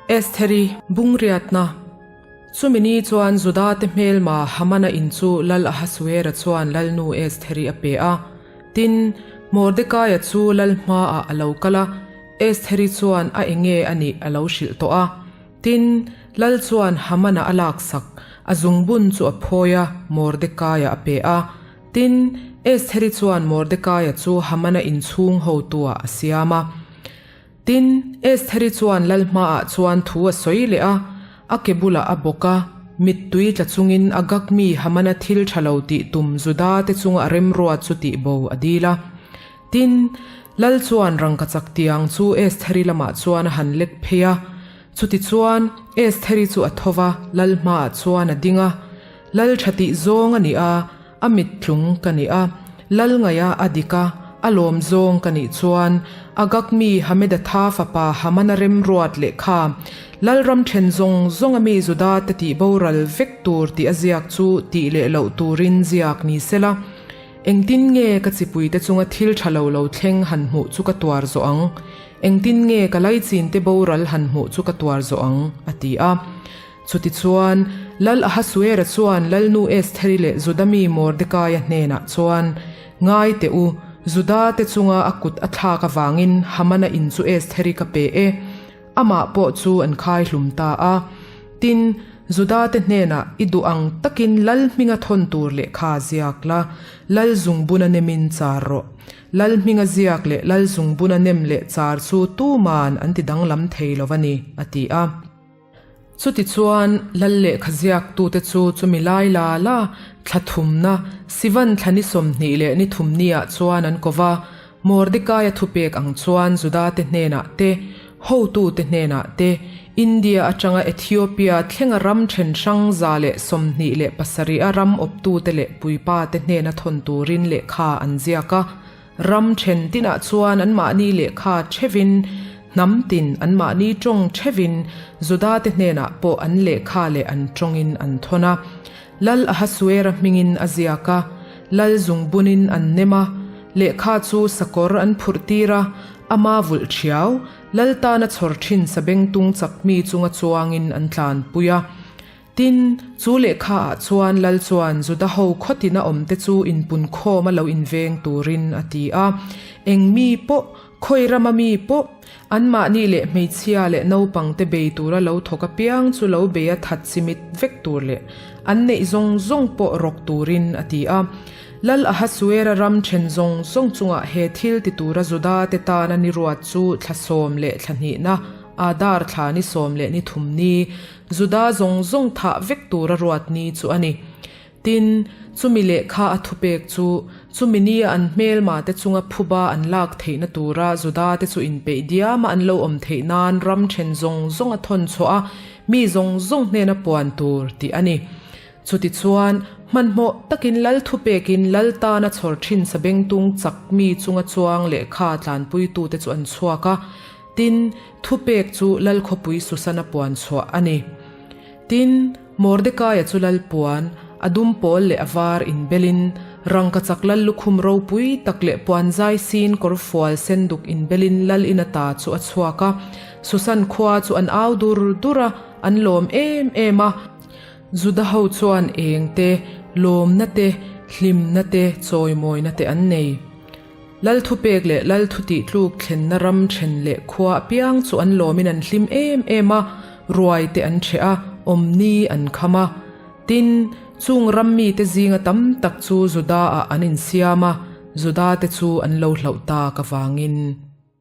Estheri bungriatna Chumi ni chuan Judate hmelma Hamana in chu Lal Ahasuera chuan Lalnu Estheri a pe a. Tin, Mordekaia chu Lal hmaah a lo kal a, Estheri chuan a enge a nih a lo hrilh tawh a. Tin, Lal chuan Hamana a laksak, a zungbun chu a phawi a, Mordekaia a pe a. Tin, Estheri chuan Mordekaia chu Hamana inchhung hotuah a siam a. Tin, Estheri chuan lal hmaah chuan thu a sawi leh a, a ke bulah a bawk a, mittui tla chungin a gak mi Hamana thil tha lo tih tum Juda te chunga a remruat chu tih bo a dil a. Tin, lal chuan rangkachak tiang chu Estheri lamah chuan a han lek phei a. Chutichuan, Estheri chu a tho va, lal hmaah chuan a ding a. Lal tha tih zawng a ni a, A mittlung ka ni a, lal ngaih a a dik a, a lawm zawng ka nih chuan Agag mi Hamedatha fapa Hamana remruat lehkha, Lalram then zawng zawng a mi Juda te tih boral vek tur tih a ziak chu tih leh loh turin ziak ni sela, engtin nge ka chipui te chunga thil tha lo lo thleng han hmuh chu ka tuar zawh ang? Engtin nge ka laichin te boral han hmuh chu ka tuar zawh ang? a ti a. Chutichuan, Lal Ahasuera chuan Lalnu Estheri leh Juda mi Mordekaia hnenah chuan, Ngai teh u, Juda-te chunga a kut a thlak avangin Hamana in chu Estheri ka pe e. Amah pawh chu an khai hlum ta a. Tin, Juda-te hnenah i duh ang takin Lal hminga thawn tur lehkha ziak la, Lal zungbuna nemin char rawh. Lal hminga ziak leh Lal zungbuna nem leh char chu tuman an ti danglam thei lo a ni, a ti a. Chutichuan, lal lehkha ziaktute chu chumi lai la la, thla thumna, Sivan thla ni 20 leh ni thum niah chuan an ko va, Mordekaia thupek ang chuan Judate hnenah te, hotute hnenah te, India atanga Ethiopia thlenga ram then hrang 127 a ram awptute leh puipate hnena thawn turin lehkha an ziak a. Ram then tinah chuan anmahni lehkha thevin, hnam tin anmahni tawng thevin Judate hnenah pawh an lehkha leh an tawngin an thawn a. Lal Ahasuera hmingin a ziak a, lal zungbunin an nem a, lehkha chu sakawr an phurh tir a, ama vulh thiau, lal tana chhawr thin sabengtung chakmi chunga chuangin an tlanpui a. Tin, chu lehkha ah chuan Lal chuan Juda ho khawtin a awmte chu inpun khawm a lo inveng turin a ti a. Eng mi pawh, khawi rama mi pawh, anmahni leh hmeichhia leh naupangte bei tura lo thawk apiang chu lo bei a that chimit vek tur leh an neih zawng zawng pawh rawk turin a ti a. Lal Ahasuera ram then zawng zawng chungah he thil ti tura Juda te tana ni ruat chu thla sawm leh thla hnihna, Adar thla ni sawm leh ni thum ni, Juda zawng zawng thah vek tura ruat ni chu a ni. Tin, chumi lehkha a thupek chu, chumi nia an hmelma te chunga phuba an lak theihna tura Juda te chu inpeih diama an lo awm theih nan ram then zawng zawng a thawn chhuah a, mi zawng zawng hnena puan tur tih a ni. Chutichuan, hmanhmawh takin lal thupekin lal tana chhawr thin sabengtung chak mi chunga chuang lehkha tlanpuitute chu an chhuak a, Tin, thupek chu Lal khawpui Susana puan chhuah a ni. Tin, Mordekaia chu lal puan, a dum pawl leh a var inbelin, rangkachak lal lukhum ropui tak leh puan zai sin kawr fual sen duk inbelin lal in ata chu a chhuak a. Susan khua chu an au dur dur a, an lawm em em a. Juda ho chuan eng te, lawmna te, hlimna te, chawimawina te an nei. Lal thupek leh lal thutih tluk thlenna ram then leh khua apiang chu an lawmin an hlim em em a, ruai te an ṭheh a, awmni an kham a. Tin, chung ram mite zinga tam tak chu Juda-ah an insiam a, Juda te chu an lo hlauh tak avangin.